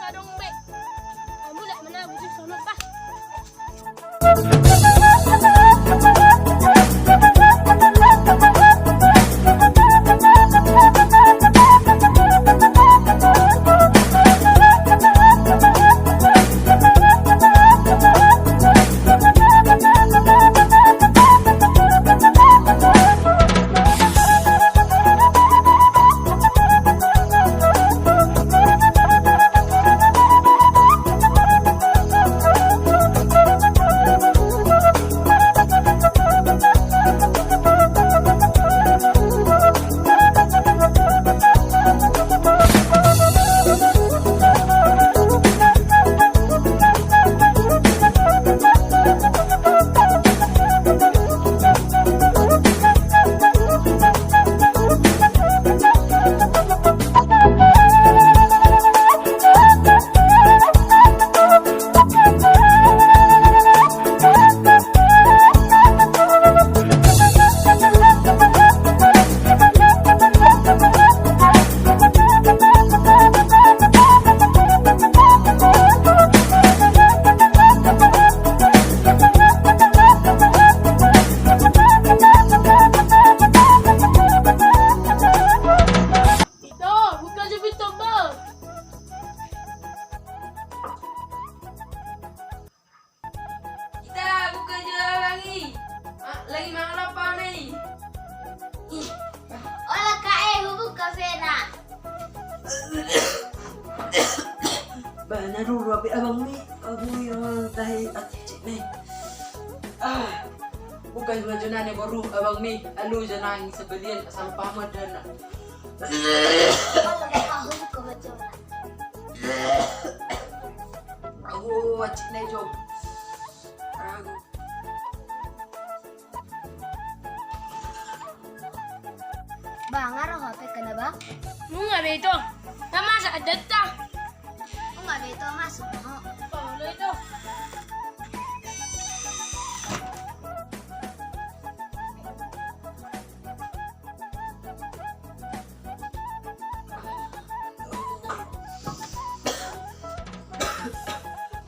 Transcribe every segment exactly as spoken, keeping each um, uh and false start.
Adong be. Mulak ma na bujur sono bah. Ito, buka jo pintu, Bang. Ita, buka jo abang i. Ah, lagi mangalap ahu na i. Olo ka e, hubuka pe na. Bah, na ruru api abang ni. Aduh, ya, tahi, ati, cik, nih. Ah, buka jo na ni, boru, abang ni. Alu jo na i, sebelian, asal pamat dana. Olo, bah, hubuka jo na. Aduh, acik na i, jo. Aduh. Bah, nga ro hape kana, bah? Nunga be ito. Nga masa adanta. Nunga be ito, masuk ho. Olo ito.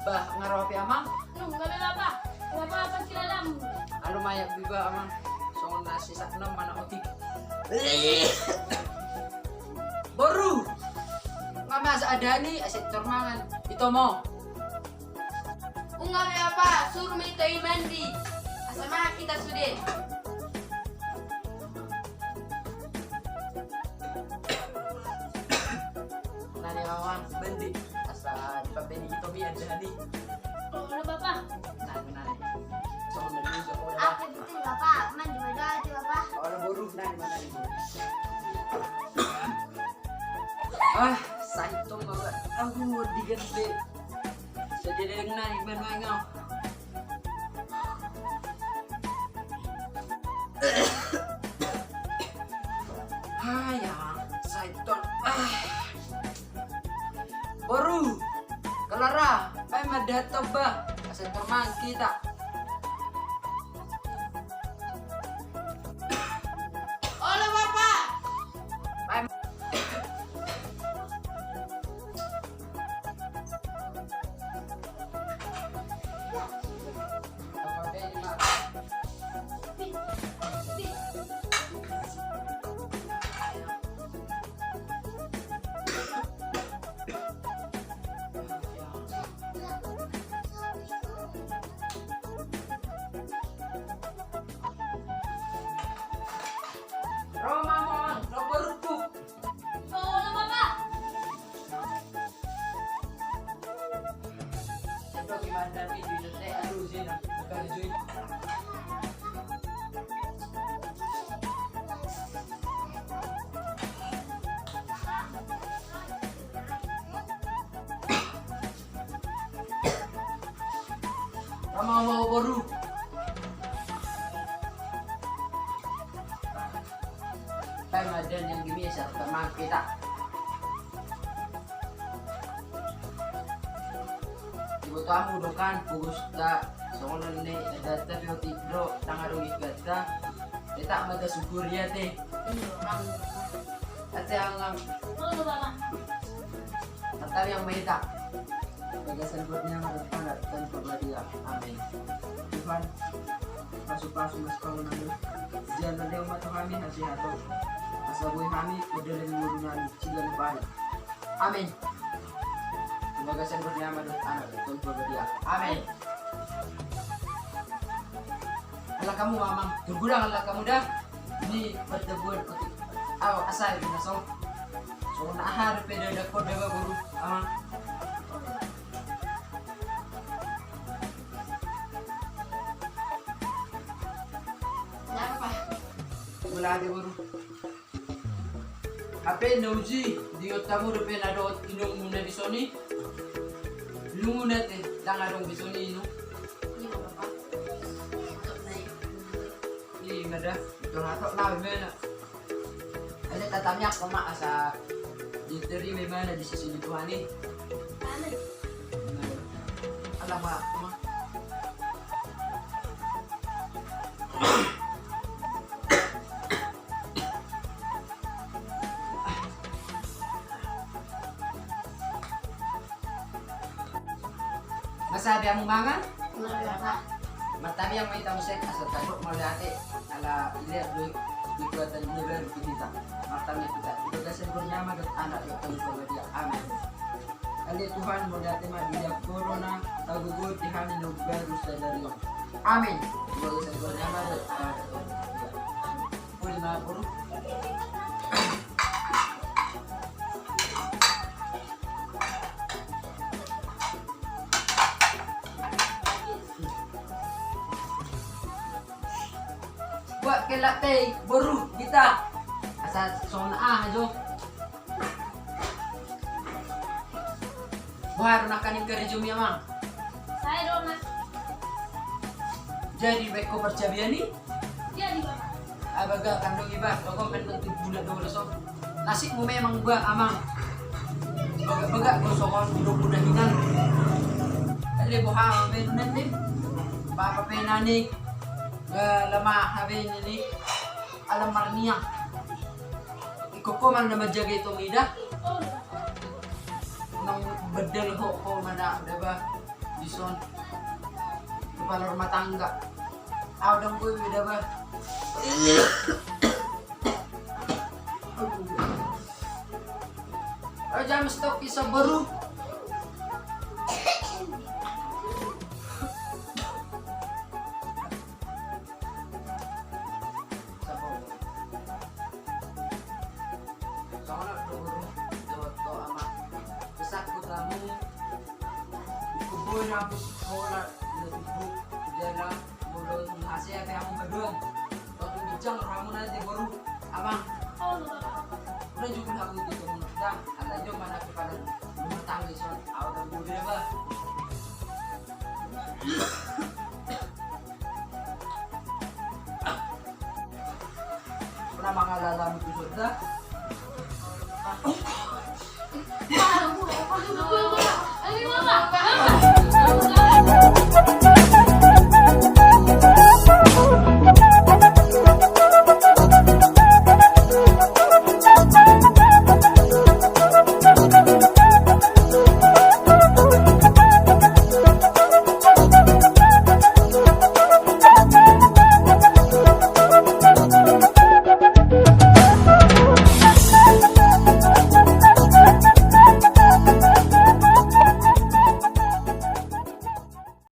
Bah, nga ro hape amang? Nunga be, Bapa. Bapa, apa kilalamu? Alu, mayak be, Bapa, amang. Songon na sisak na mana otik. Boru. Nga masa adani, asa tor mangan. Ito mo. Nunga be, Bapa, suru ma ito i mandi. Asa mangan hita sude. Na ni, amang, mandi. Asa dipabeni ito mi adani. Olo, Bapa. Na ni, na ni. Songon na ni, songon na ni. Apa betul, Bapa? Mandi ma da ate, Bapa. Olo, boru, na ni, na ni. Ah, sahit tong, Bapa. Aduh, digan be. Sadedeng na i, manuang au. Haya, sahit tong. Ah. Boru, Clara, baen ma da toba, asa tor mangan hita. Olo, Bapa. Baen. Ro ma amang, ro borungku. Olo, Bapa. Ro ma amang, boru. Baen ma da nian, gimi, asa tor mangan hita. Diboto hamu do kan, pogos ta, songon on ni, da ta pe otik do, ndang adong ingkanta. Hita ma tasyukuri ate. Ate, amang. Olo, Bapa. Martangiang ma hita. Bagasan goar ni Ama dohot Anak dohot Tondi Porbadia. Amen. Tuhan, pasu-pasu ma sipangolunami. Jala lehon ma tu hami hasehaton, asa boi hami mandalani ngolunami siganup ari. Amen. Di bagasan goar ni Ama dohot Anak dohot Tondi Porbadia. Amen. Ala hamu ma, Amang, turgudang ala hamu da. Ni pertemuan otik. Au, asa i na so. So na aha dope da dakon da ba boru, Amang. Apa? Mula ada boru. Hape na uji di otakmu dope na dohot inongmuna dison i. Lungun ate, ndang adong dison i inong. Ima da, itu hatop na bemana. Ada tatamiak koma asa diterima mana di sisi Tuhan i. Alah, Mak. Masa be hamu mangan? Martamiang ma hita muse asa tadok mauliate ala dilehon do i kekuatan na baru tu hita. Martamiang hita. Di bagasan goar ni Ama dohot Anak dohot Tondi Porbadia. Amen. Ale Tuhan, mauliate ma di Ho do na tagogohon hami na umbaru sadari on. Amen. Di bagasan goar ni Ama dohot Anak dohot Tondi Porbadia. Amen. Uli ma boru. Buat kelak tei boru hita. Asa songon aha jo. Boha do nangkaning karejomi, Amang? Sae do, Mas. Jadi baen ho parjabian i? Jadi, Bapak. Abaga kandung iba, toko kan nanti guna do so. Nasibmu memang ba, Amang. Baga-baga do songon guna-guna hinan. Tadi boha ma baen nanti. Papa penani. Lemah habe ini. Alam marniang. Ingkon ho ma na manjaga i, tung ida. Nang bedel ho, ho ma na daba dison. Kepala rumah tangga. Au, ndang boi be daba. Au, jam stok iso boru. Songon on do boru dohot ho, Amang. Pesanku tu hamu, ingkon boi hamu sikola na tubu, jala molo tung hasea pe hamu haduan, tung ginjang rohamuna ate boru, Amang. Unang jugul hamu di tongon, ndang, ala i do ma na kepala rumah tangga dison, au ndang boi be daba. Pernah mangalala mi kusut dah.